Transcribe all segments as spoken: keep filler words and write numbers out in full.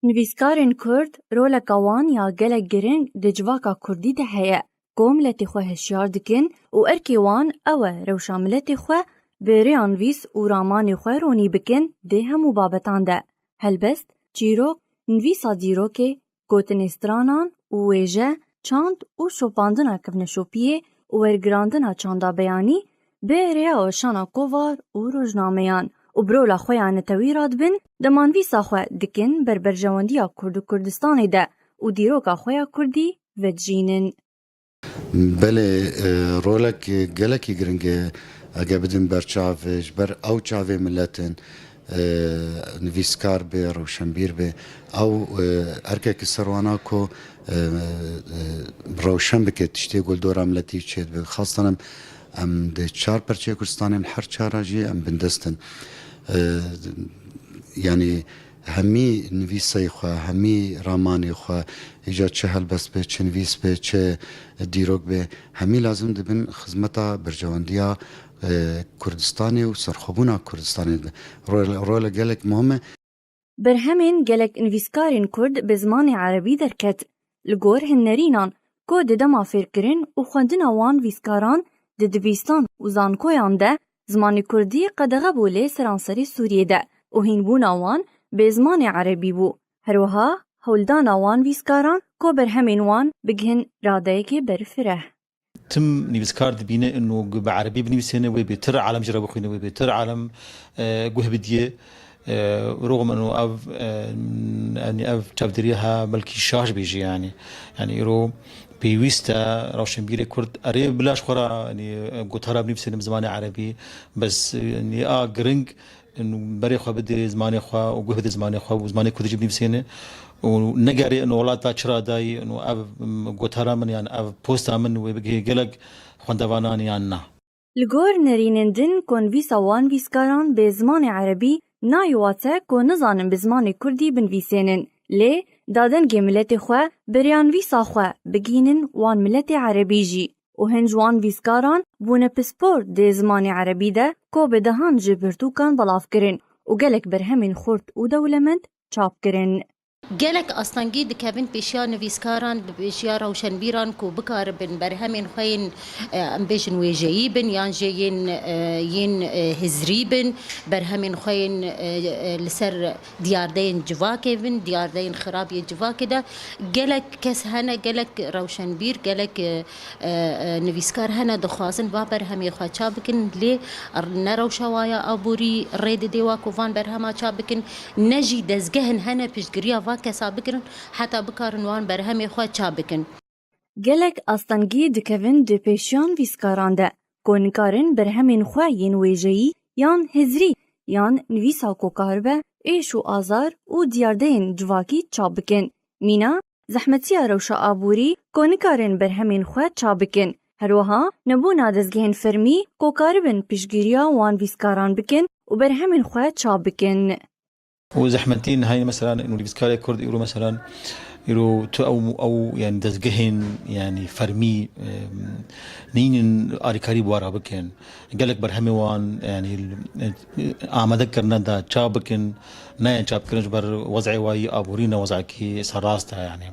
Nivîskarên Kurd roleka wan ya gelek giring di civaka Kurdî de heye. Ku miletê xwe hişyar dikin û erkê wan ew e rewşa miletê xwe bi rêya nivîs û ramanê xwe ronî bikin di hemû babetan de. Helbest, çîrok, nivîsa dîrokê, gotinê stranan û wêje, çand û şopandina kevneşopiyê û wergirandina çanda beyanî bi rêya weşana kovar û rojnameyan û bi rola xwe ya netewî radibin, dema nivîsa xwe dikin ber berjewendiya Kurd û Kurdistanê de û dîroka xwe ya Kurdî vedijînin. Belê, e, rolek gelekî giring e. Ege bidin berçav, ji ber ew çavê milet in, e, nivîskar be, rewşenbîr be. Ew, e, erkek li ser wan a ku, e, e, rewşen bike, tiştê ku li dora miletî çêdibe. Xastan em, em di çar perçeyê Kurdistanê, em her çar a jî em bindest in. E, yanî hemî nivîseyê xwe, hemî ramanê xwe, îca çi helbest be, çi nivîs be, çi dîrok be, hemî lazim dibin xizmeta berjewendiya, e, Kurdistanê û serxwebûna Kurdistanê dibe. Rol-, role gelek muhim e. Berhemên gelek nivîskarên Kurd bi zimanê erebî derket. Li gor hin nerînan ku di dema fêrkirin û xwendina wan nivîskaran di dibistan û zankoyan de zimanê Kurdî qedexe bû lê seranserê Sûriyê de û hînbûna wan bê zimanê erebî bû. Her wiha hewldana wan nivîskaran ku berhemên wan bigihin radeyekê berfireh. Tim nivîskar dibîne ino bi erebî binivîsêne wê bêtir alem jî re bixwîne, wê bêtir alem, e, guh bidiye. E, roxim ino ev, e, yanî ev çavdêriya ha belkî şaş bê jî yanî. Yanî îro pêwîst e rewşenbîrê Kurd erê bila ji xwe re, yanî, gotara binivîsêne bi zimanê erebî, bes, yanî a giring, berê xwe bide zimanê xwe û guh bide zimanê xwe û zimanê Kurdî jî binivîsêne û negerê ino welata çi radayî, ino ev, gotara min yan ev posta min wê bigihê gelek xwendevanan yan na. Li gor nerînên din ku nivîsa wan nivîskaran bê zimanê erebî nayê wate ku nizanin bi zimanê Kurdî binivîsênin, lê da dengê miletê xwe bi rêya nivîsa xwe bigihînin wan miletê erebî jî. Û hin ji wan nivîskaran bûne pispor dê zimanê erebî de ku bi dehan ji pirtûkan belav kirin û gelek berhemên xurt û dewlemend çap kirin. Gelek astengî dikevin pêşiya nivîskaran, pêşiya rewşenbîran ku bikaribin berhemên xwe yên, e, em bêjin wêjeyî bin yan jî yên, e, yên, e, hizrî bin, berhemên xwe yên, e, e, li ser diyardeyên civakê bin, diyardeyên xirab yê civakê de. Gelek kes hene, gelek rewşenbîr, gelek, e, e, e, nivîskar hene dixwazin va berhemê xwe çap bikin, lê ne rewşa wa ya aborî rê didê wa ku van berhema çap bikin, ne jî dezgehên hene piştgiriya va kesa bikirin, heta bikarin wan berhemê xwe çap bikin. Gelek astengî dikevin di pêşiya nivîskaran de, ku nikarin berhemên xwe yên wêjeyî yan hizrî yan nivîsa ku karibe êş û azar û diyardeyên civakî çap bikin. Mîna, zehmetiya rewşa aborî ku nikarin berhemên xwe çap bikin. Her wiha nebûna dezgehên fermî ku karibin piştgiriya wan nivîskaran bikin û berhemên xwe çap bikin. Û zehmetî nihayî, mesela, û nivîskarê Kurd îro, mesela, îro tu ew, ew, yani, dezgehên, yani, fermî, em, nînin alîkarî bi wan re bikin. Gelek berhemê wan, yani, amade kirine da çap bikin, nayên çap kirin ji ber wez'ê wa yî aborî ne wez'ekî serrast e, yani.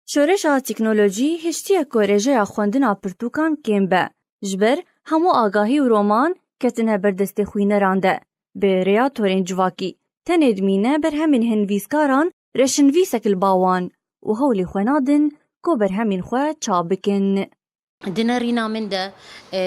Şoreşa teknolojî hiştiye ku rêjeya xwendina pirtûkan kêm be. Ji ber hemû agahî û roman ketine ber destê xwîneran de. Bi rêya torên civakî, tenê dimîne berhemên hin nivîskaran reşinvîsek li ba wan û hewlê xwe nadin ku berhemên xwe çap bikin. Di nerîna min de, e,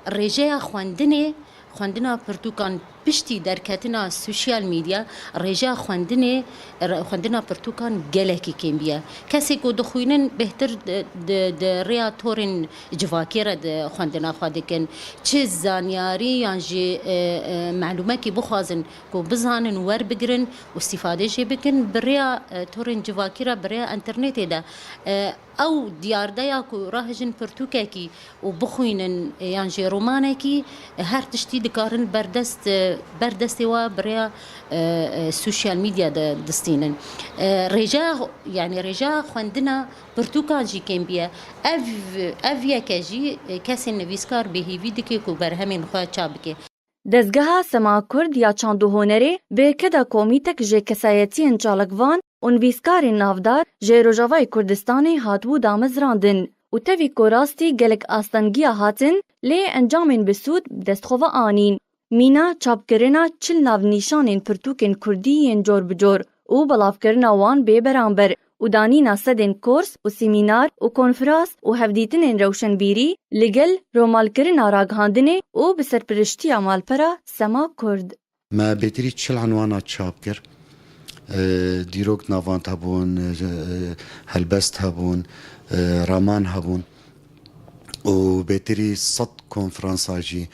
rêjeya xwendinê, xwendina pirtûkan piştî derketina sosyal medya, rêjeya xwendinê, re-, xwendina pirtûkan gelekî kêm bûye. Kesê ku dixwînin bêhtir di, di, di rêya torên civakê re di xwendina xwe dikin. Çi zanyarî yan jî, e, e, melûmekî bixwazin ku bizanin, werbigirin û îstîfade jê bikin, bi rêya, e, torên civakî re, bi rêya înternetê de, e, ew diyardeya ku rahijin pirtûkekî û bixwînin, e, yan jî romanekî, e, her tiştî dikarin berdest, e, ber destê we bi rêya, e, e, sosyal medya de distînin. E, rêjeya, yanî rêjeya xwendina pirtûkan jî kêm bûye. Ev, ev yeke jî, e, kesên nivîskar bêhêvî dike ku berhemên xwe çap bike. Dezgeha Sema Kurd ya çand û hunerê bi keda komîtek ji kesayetiyên çalakvan û nivîskarên navdar ji Rojavayê Kurdistanê hatibû damezrandin û tevî ku rastî gelek astengiya hatin, lê encamên bi sûd bi dest xwe ve anîn. Mîna çapkirina çil navnîşanên pirtûkên kurdî yên cor bi cor û belavkirina wan bê beramber û danîna sedên kors û semînar û konferans û hevdîtinên rewşenbîrî li gel romalkirina ragihandinê û bi serpiriştiya malpera Sema Kurd. Me bêtirî çil enwana çap kir. E, dîrok navand hebûn, e, helbest hebûn, e, raman hebûn û bêtirî sed konferansa jî,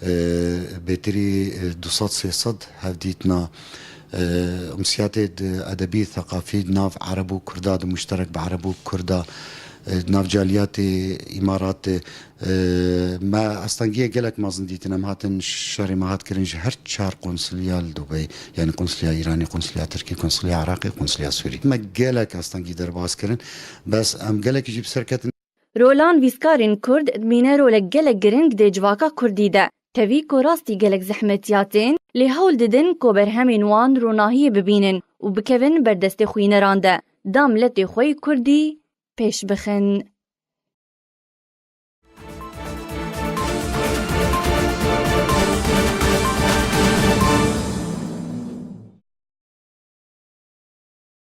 e, bêtirî, e, du sed sê sed hevdîtina, e, umsiyatê di edebî, theqafî, nav Ereb û Kurda, di muşterek bi Ereb û Kurda, e, nav caliyatê Îmaratê, e, me astengiyê gelek mezin dîtin. Em hatin şerê me hat kirin ji her çar konsuliya li Dubey, yani konsuliya Îranê, konsuliya Tirkî, konsuliya Iraqê, konsuliya Sûrî. Me gelek astengî derbas kirin. Bes em gelekî jî bi ser ketin. Rola nivîskarên Kurd dimîne rolek gelek giring dê civaka Kurdî de. Tevî ku rastî gelek zehmetiya tên, lê hewl didin ku berhemên wan ronahiyê bibînin û bikevin ber destê xwîneran de, da miletê xwe yê Kurdî pêş bixin.